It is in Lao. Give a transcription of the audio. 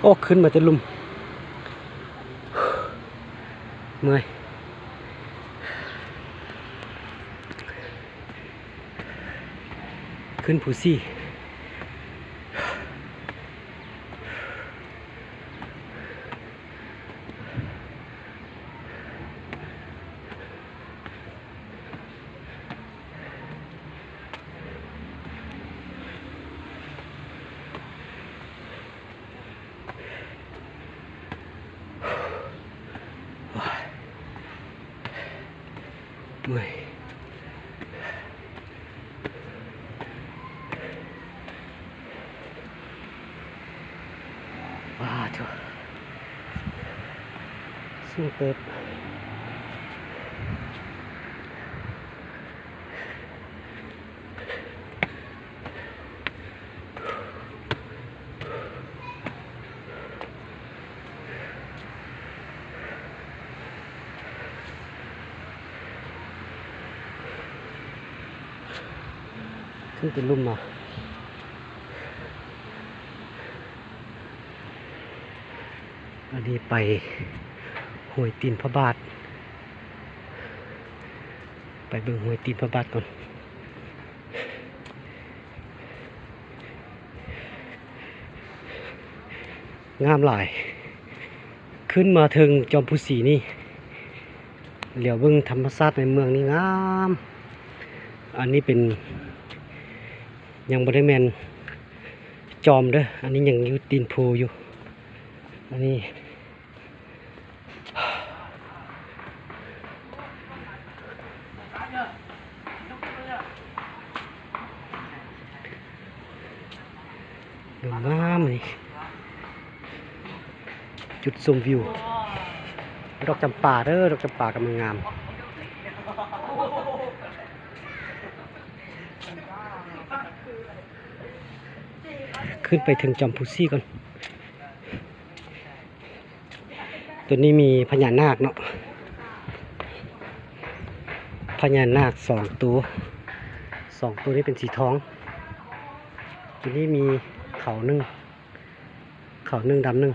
ໂອ້ ຂຶ້ນມາແຕ່ລຸ່ມ ເມື່ອຍ ຂຶ້ນພູສີ່. ໂອ້ຍ ເມື່ອຍ ປາໂທ້ ສູງເຕີບ. ຂຶ້ນເປັນລຸ່ມມາ. ອັນນີ້ໄປຫ້ວຍຕີນພະບາດ ໄປເບິ່ງຫ້ວຍຕີນພະບາດກ່ອນ. ງາມຫຼາຍ ຂຶ້ນມາເທິງຈອມພູສີນີ້ ຫຼຽວເບິ່ງທຳມະຊາດໃນເມືອງນີ້ງາມ. ອັນນີ້ເປັນ ຍັງບໍ່ໄດ້ແມ່ນຈອມເດີ້ ອັນນີ້ຍັງຢູ່ຕີນພູຢູ່ ອັນນີ້. ງາມໆ ນີ້ ຈຸດຊົມວິວ ດອກຈຳປາເດີ້ ດອກຈຳປາກຳລັງງາມ. ຂຶ້ນໄປເທິງຈອມພູສີກ່ອນ. ໂຕນີ້ມີພະຍານາກເນາະ ພະຍານາກສອງໂຕ ສອງໂຕນີ້ເປັນສີທອງ. ໂຕນີ້ມີເຂົາໜຶ່ງ ເຂົາໜຶ່ງ ດຳໜຶ່ງ.